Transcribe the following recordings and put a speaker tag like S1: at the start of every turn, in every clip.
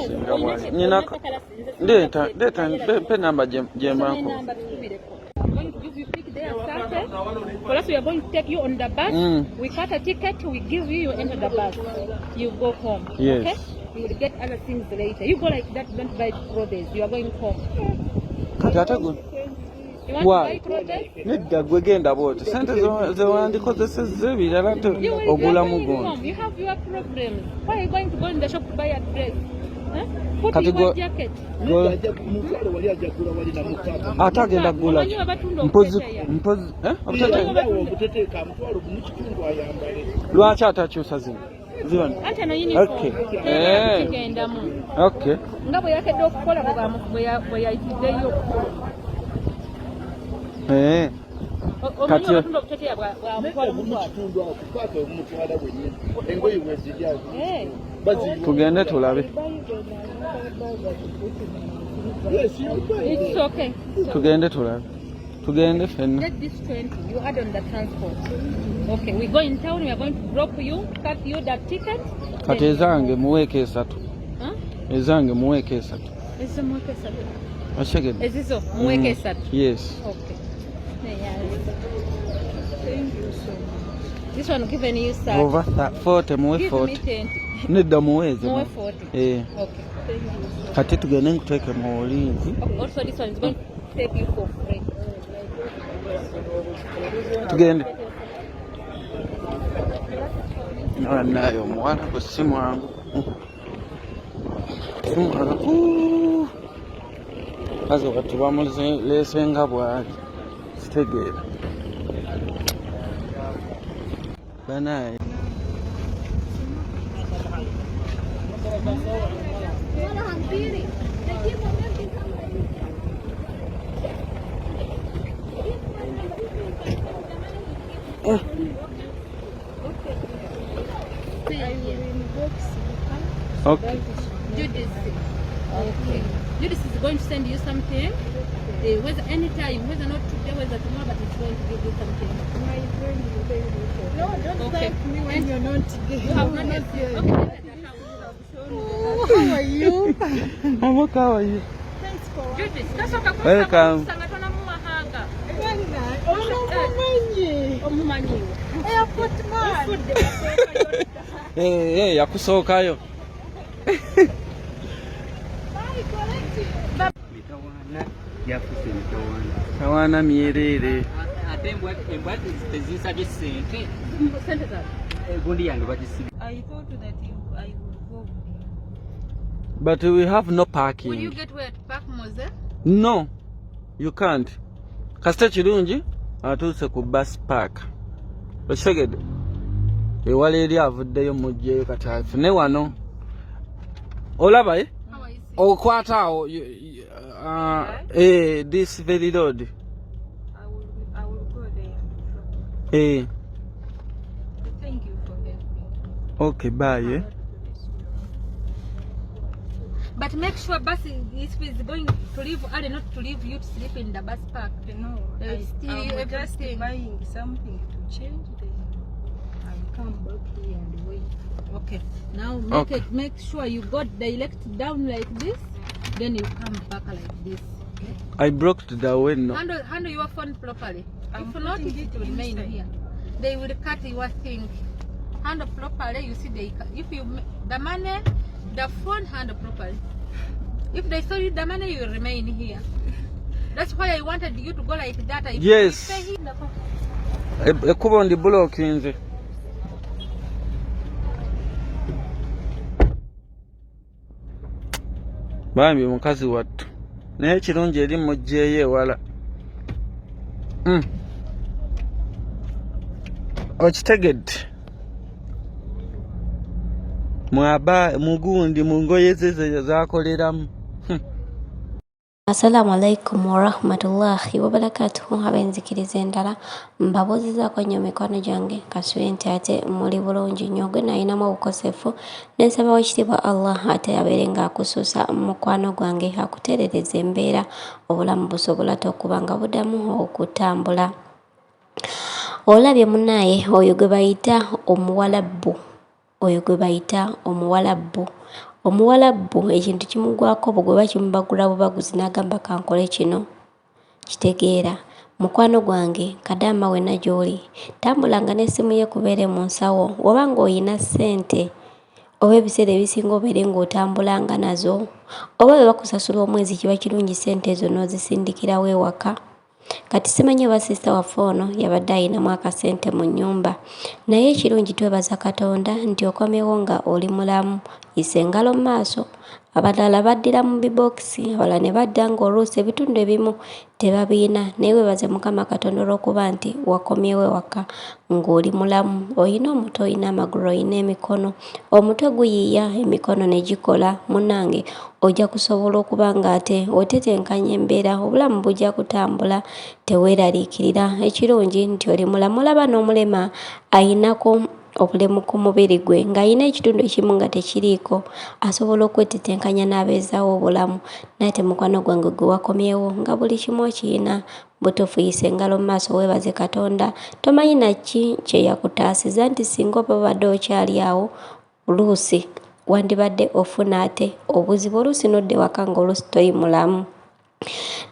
S1: Singa bwali nyina ndeeta ndeeta mpe namba gyembanko.
S2: For us, we are going to take you on the bus. We cut a ticket, we give you, you enter the bus. You go home.
S1: Yes.
S2: Okay? You will get other things later. You go like that, don't buy clothes. You are going home.
S1: Kati ate gwe
S2: You want
S1: Why?
S2: to buy clothes?
S1: Nedda gwe genda bwoti sente zewandikozesezza ebirala te
S2: You will you are
S1: ogulamu
S2: going
S1: gundi.
S2: home. You have your problems. Why are you going to go in the shop to buy a dress? Huh? Put
S1: Kati
S2: your jacket.
S3: Mutwale wali ajja kugula wali namukaka.
S1: Ate agenda kugula
S2: Omanyi abatunda
S1: mpozi
S2: obuteteeya.
S1: mpozi eh? Obuteteeya.
S3: Obuteteeka amutwalo gumu kitundu ayambale.
S1: Lwaki atakyusa zino zino?
S2: Anti eno uniform.
S1: Okay.
S2: Teyagala
S1: Eh.
S2: kukigendamu.
S1: Okay.
S2: Nga bwe yakedde okukola bwe yayitiddeyo.
S1: Eh.
S2: Omanyi abatunda obuteteeya bwa mutwalo
S3: Gumu
S2: mutwalo.
S3: kitundu awo kukwata omutwala wennyini engoye weziri awo.
S2: Eh.
S1: Tugende tulabe.
S3: Yes, you buy.
S2: It's okay.
S1: Tugende tulabe. Tugende ffenna.
S2: Get this 20, you add on the transport. Okay, we go in town, we are going to drop you, cut you the ticket.
S1: Kati ezange muweeko esatu.
S2: Huh?
S1: Ezange muweeko esatu.
S2: Ezizo muweeko esatu.
S1: Okitegedde?
S2: Ezizo muweeko esatu.
S1: Yes.
S2: Okay. Yeah. Thank you so much. This one given you, sir.
S1: Oba 40 muwe
S2: Give me
S1: 40.
S2: 20.
S1: Nedda muweeze.
S2: Muwe 40.
S1: Eh.
S2: Okay. Thank you.
S1: Kati tugende nkuteeke mu bulinzi.
S2: Okay, also this one is going to take you for free.
S1: Tugende. Naye omuwala gwe si mwangu. Si mwangu. Kazi wattu bamuleese nga bw'ali. Sitegeera. Banaye. Okay.
S2: Judith. Okay. Judith is going to send you something. Whether any time, whether not today, whether tomorrow, but it's going to give you something.
S4: My friend, thank you. No, don't
S2: Okay.
S4: thank me when you're not
S2: You have not yet. Okay.
S4: How are you?
S1: I'm okay, how are you?
S4: Thanks for
S2: Judith, tasooka
S1: Welcome.
S2: kusanga tonamuwahanga.
S4: Omumanyi.
S2: Omumanyiwe.
S4: Airport man.
S1: Eh, eh, yakusookayo.
S5: Yafuuse emitawaana.
S1: Tawaana myereere.
S5: Ate embwa tezinsabye ssente.
S2: Sente zaabwe.
S5: Egundi yange bagisibye.
S4: I thought that you, I would go.
S1: But we have no
S2: Will you
S1: parking.
S2: get where to park, Mose?
S1: No, you can't. Kasita kirungi atuuse ku bus park. Okitegedde? Ewala eri avuddeyo muggyeyo kati afune wano. Olaba eh?
S2: How are you seeing?
S1: Okwata awo eh, this very road.
S4: I will go there.
S1: Eh,
S4: Thank you for helping.
S1: okay, bye. Eh?
S2: But make sure bus is, if it's going to leave early, not to leave you to sleep in the bus park.
S4: No,
S2: They will steal
S4: I'm
S2: you
S4: just
S2: everything.
S4: buying something to change. Then I'll come back here and wait.
S2: Okay. Now make
S1: Okay.
S2: it make sure you got direct down like this, then you come back like this. Okay?
S1: I blocked the window.
S2: Handle your phone properly.
S4: I'm
S2: If not,
S4: putting
S2: it
S4: it
S2: will remain
S4: inside.
S2: here. They will cut your thing. Handle properly. You see, they if you the money, the phone handle properly. If they sell you the money, you will remain here. That's why I wanted you to go like that. If
S1: Yes.
S2: you stay here,
S1: Ekkubo ndi blockinze. Bambi mukazi wattu. Naye ekirungi eri muggyeyo ewala. Okitegedde? Mwaba mugundi mu ngoye ze ze z'akoleramu.
S6: Assalaamu alaikum warahmatullahi wabarakatuhu. Ab'enzikiriza endala mbabuuzizaako nnyo mikwano gyange, kansuubire nti ate muli bulungi nnyo. Gwe nalinamu obukosefu ne nsaba Oweekitiibwa Allah ate abeere ng'akusuusa mukwano gwange, akutereereza embeera, obulamu busobola ate okuba nga buddamu okutambula. Olabye munnaaye oyo gwe bayita Omuwalabbu, oyo gwe bayita Omuwalabbu. Omuwalabbu ekintu kimugwako bugwi oba kimubagula bubaguzi n'agamba kankole kino. Kitegeera. Mukwano gwange kadaama wenna gy'oli, tambulanga n'essimu yo ekubeere mu nsawo. Bw'oba ng'olina ssente oba ebiseera ebisinga obeere ng'otambulanga nazo, oba bwe bakusasula omwezi kiba kirungi ssente ezo n'ozisindikirawo ewaka. Kati simanyi oba sister waffe ono yabadde ayinamu akasente mu nnyumba naye ekirungi twebaza Katonda nti okomyewo nga oli mulamu yisa engalo mu maaso abalala baddira mu bibokisi abalala ne badda ng'oluusi ebitundu ebimu tebabiyina naye weebaze Mukama Katonda olw'okuba nti wakomyewo ewaka ng'oli mulamu olina omutwe olina amagulu olina emikono omutwe guyiiya emikono ne gikola munnange ojja kusobola okuba ng'ate otetenkanya embeera obulamu bujja kutambula teweeraliikirira ekirungi nti oli mulamu olaba n'omulema ayinako obulemu ku mubiri gwe ng'alina ekitundu ekimu nga tekiriiko asobola okwetetenkanya n'abeezaawo obulamu naye ate mukwano gwange gwe wakomyewo nga buli kimu okirina butuufu yisa engalo mu maaso weebaze Katonda tomanyi na ki kye yakutaasiza nti singa oba obadde okyali awo oluusi wandibadde ofuna ate obuzibu oluusi n'odda ewaka ng'oluusi toli mulamu.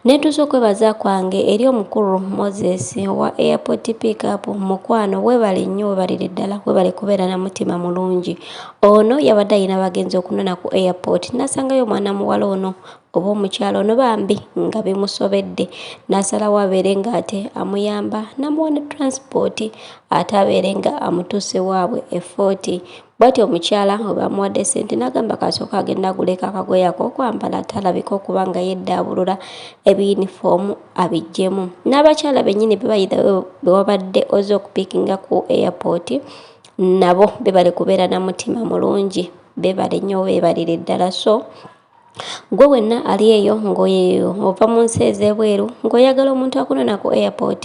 S6: Netuusa okwebaza kwange eri omukulu Moses owa Airport Pickup mukwano weebale nnyo weebalire ddala weebale kubeera na mutima mulungi. Ono yabadde alina bagenzi okunona ku airport n'asangayo omwana muwala ono oba omukyala ono bambi nga bimusobedde n'asalawo abeere ng'ate amuyamba n'amuwa ne transport ate abeere nga amutuusa ewaabwe e Fort. Bwatyo omukyala we baamuwadde ssente n'agamba k'asooke agende aguleko akagoye ak'okwambala ate alabike okuba nga yeddaabulula ebiyinifoomu abiggyemu. N'abakyala bennyini be bayita be wabadde ozze okupiikinga ku airport nabo beebale kubeera na mutima mulungi beebale nnyo beebalire ddala so Ggwe wenna ali eyo ng'ova mu nsi ez'ebweru ng'oyagala omuntu akunona ku airport,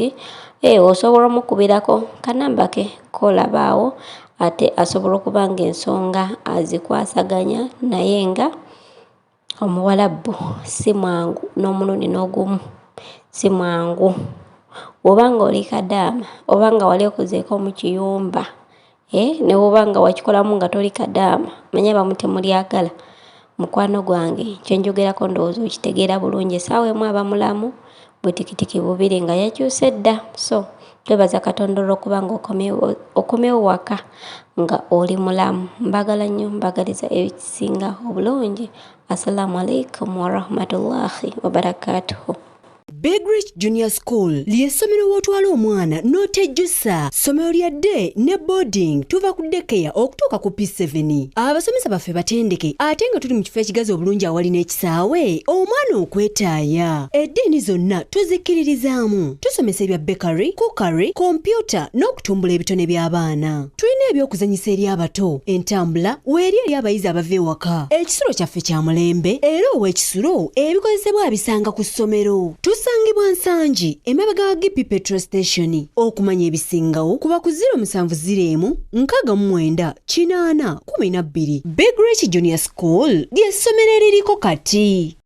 S6: eh osobola omukubirako kanamba ke k'olaba awo ate asobola okuba ng'ensonga azikwasaganya naye nga Omuwalabu si mwangu n'omulundi n'ogumu si mwangu. Bw'oba ng'oli kadaama oba nga wali okozeeko mu kiyumba Eh, ne bw'oba nga wakikolamu nga toli kadaama manya abamu temulyagala mukwano gwange kye njogerako ndowooza okitegeera bulungi essaawa emu aba mulamu butikitiki bubiri nga yakyuse dda so twebaza katonda olw'okuba nga okomyewo waka nga oli mulamu mbagala nnyo mbagaliza ebisinga obulungi assalamu alaikum warahmatullahi wabarakatuhu
S7: Big Rich Junior School ly'essomero w'otwala omwana n'otejjusa. Ssomero lya day ne boarding tuva ku daycare okutuuka ku P7. Abasomesa baffe batendeke ate nga tuli mu kifo ekigazi obulungi awali n'ekisaawe omwana okwetaaya. Eddiini zonna tuzikkiririzaamu. Tusomesa ebya bakery, cookery, kompyuta n'okutumbula ebitone by'abaana. Tulina eby'okuzannyisa eri abato, entambula weeri eri abayizi abava ewaka. Ekisulo kyaffe kya mulembe era ow'ekisulo ebikozesebwa abisanga ku ssomero. Tusangibwa Nsangi, emabega wa GP Petrol Station. Okumanya ebisingawo kuba ku 070 69 80 12. Big Rich Junior School ly'essomero eririko kati.